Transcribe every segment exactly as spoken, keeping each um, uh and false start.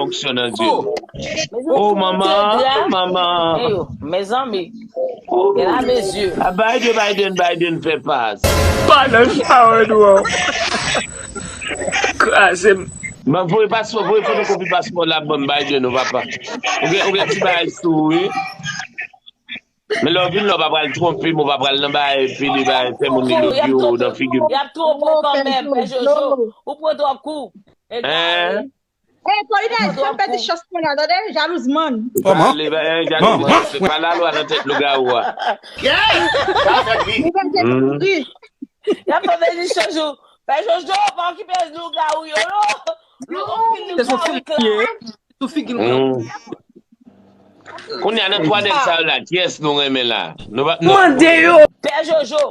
fonksyon nan zye. Oh, manman, manman. Mezanmi, gen la mezye. A Biden, Biden, Biden fè pas. Pa nan sa wè nou an. Kraze m. Mwen voye paspò, voye fotokopi paspò la ban m Biden, non, papa. Ou gen, ou gen ti bagay sou ou, wi. Men lè w vin la, w pa pral twonpe m, w pa pral nan bagay pede bagay, fè moun li lòt yo nan figi m. Y ap twonpe w kanmenm, Pè Jojo. Ou pran twòp kou. Egare. Hein? Hey, Polinaise, pa pèdi chans mwen la, tande? Jalouz man. Pale, ba, eh, jalouz man. Se pa lalwa nan tèt lougawou a. Ou pa pèdi kouri. Y ap fè beni chonjou. Pè Jojo, pa okipe lougawou yo, non. Anpil lougawou ki la. Sou figi l. Kounye a nan twa nèg sa yo la, kiyès nou renmen la? Nou pa, nou Mande yo. Pè Jojo,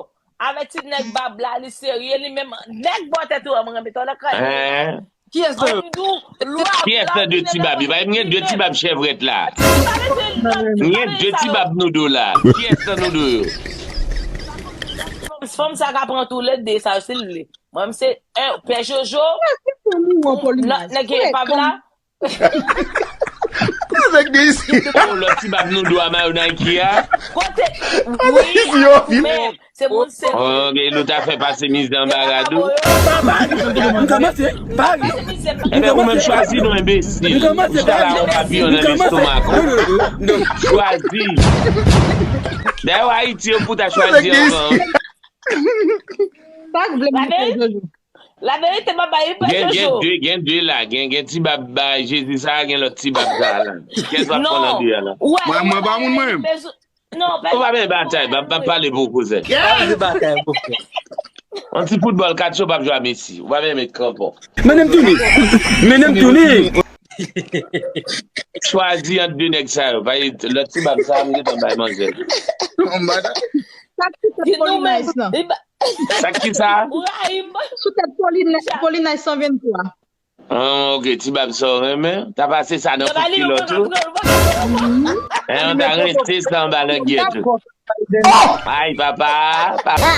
avèk ti nèg bab la, li serye, li menm nèg bò tèt ou an, mwen renmen tò nan kay. Hein? Kiyès nan yo? Ann di w, lwa Kiyès nan de ti bab? Li pa menm gen de ti bab chèvrèt la. M gen de ti bab nou do la. Kiyès nan nou do yo? Fanm sa ka pran tou le de sa si l vle. Mwen, m se, eh, Pè Jojo, lòt nèg ki pa vla. Nèg de isi. Oh, lòt ti bab nou do a mayo Nike a. Kote? Yo, Wi, men, se moun se. Oh, gen nou ta fè pase mizè anba rad ou. M kòmanse. Pa ri. Ebyen, ou menm chwazi non, enbesil. Ou chita la, yon papiyon nan lestomak ou. Chwazi. Dayè, Ayiti, yo pou ta chwazi anvan. Sa k vle m di Pè Jojo? La verite, papa, e pa Gen, gen Jojo. De, gen de la. Gen, gen ti bab bay Jezi sa, gen lòt ti bab sa la. Kiyès w ap pran nan de a la? Mwen, mwen pa moun mwen. Non, Ou pa menm batay, m ap pale pou ou, kouzen. Pa vle batay pou fè. Yon ti foutbòl, Katcho p ap jwe a Messi. Ou pa menm met kranpon. Mennen m tounen. Mennen m tounen. Chwazi ant de nèg sa yo. Bay lòt ti bab sa, m gentan bay manzè. Sa ki fè Polinaise nan? Sa ki sa? Ou rayi m. Sou tèt Polinaise san venntwa. Ah, ok, ti bab sa w renmen. Ta pase sa nan fout kilòt ou. Eh, an ta rete sa anba langyèt ou. Ay, papa, papa.